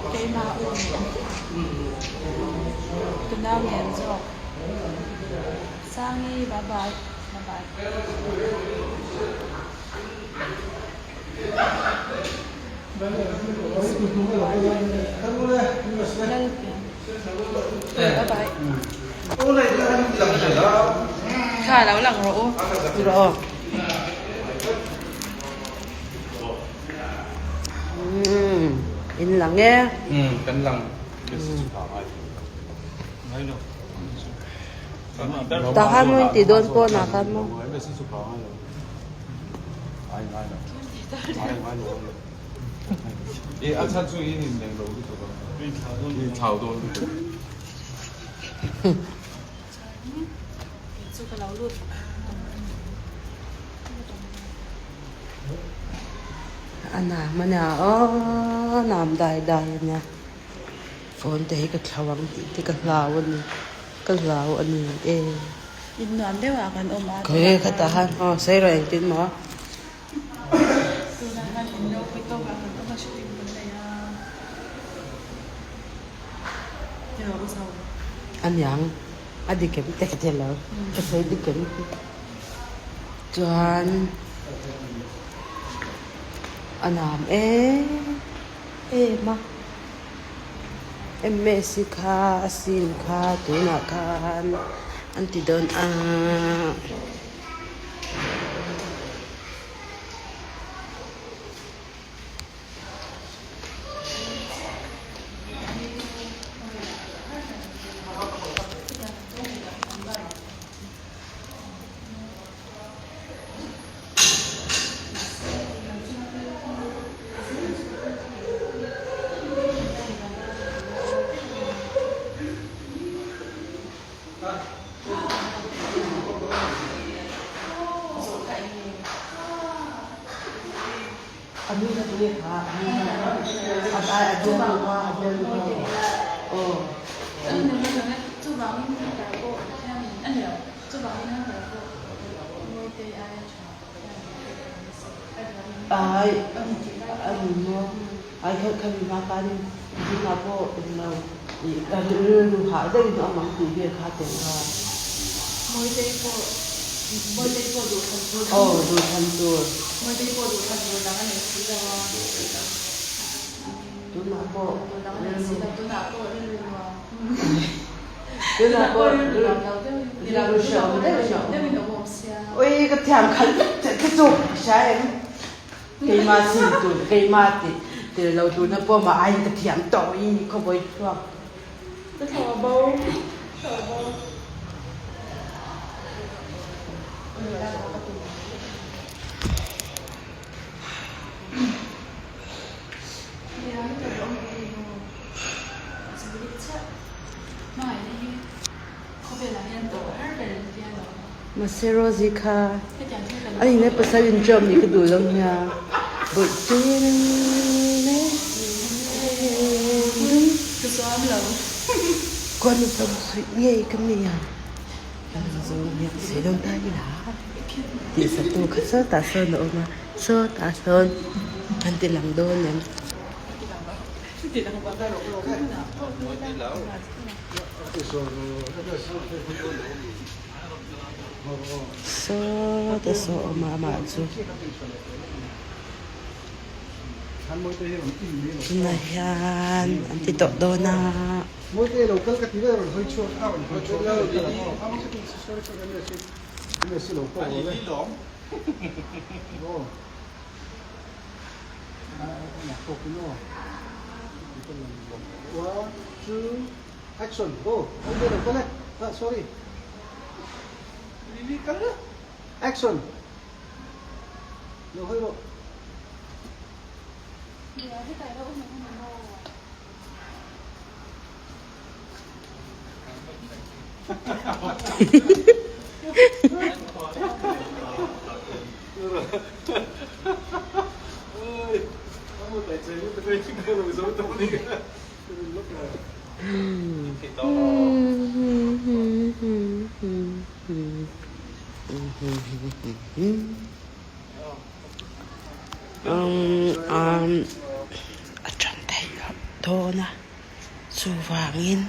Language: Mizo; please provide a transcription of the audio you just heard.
Keimah u ka nau lian zawk Sangi bye bye bye bye. Bye bye. Kha lo lang rawh u. Rawh aw. Umm in lang e. Umm kan lang. Tah khan maw in tih dawn pawh nah khan maw. A nam a nia aw a nam dai dai a nia phone te hi ka thlau ang tih te ka hlau a ni ka hlau a ni e. In nuam deuh ah kan awm a. Khawi khatah khan aw sawi rawh engtin maw. Tunah khan in ropui tawk ah kan awm a shooting kan nei a. A niang a dik em te ka ti lo ka sawi dik em chuan a nam em em a M_S kha a scene kha tunah khan an ti dawn a. A nu kha tunge kha a nu kha a ai a bial nu kha a bial nu kha aw. Ai a ni maw ai kha kha mi hma khan zingah pawh englo ih rilru hah deuhin a awm ang tih vel kha tel kha. Aw duhthlan tur. Tunah pawh tunah pawh rilru hreawm deuhin a awm. Ui ka thiam khalh vek che kha chu ka hria em. Keimah sin tur keimah tih tel lo turna pawh mah aiin ka thiam tawh i khawbawi chhuak. Ka thlawh bo thlawh bo. Mahse Rosie kha a inla pasal inṭawm nih ka duh lo nia Khuanu pawh suih ngei ka ni a Tih satu kha sawtah sawn a awm a sawtah sawn an ti lang dawn em. Sawtah saw a awm a amah chu tunah hian an ti tawh dawn a. A ṭan theih loh dawn a chuvangin.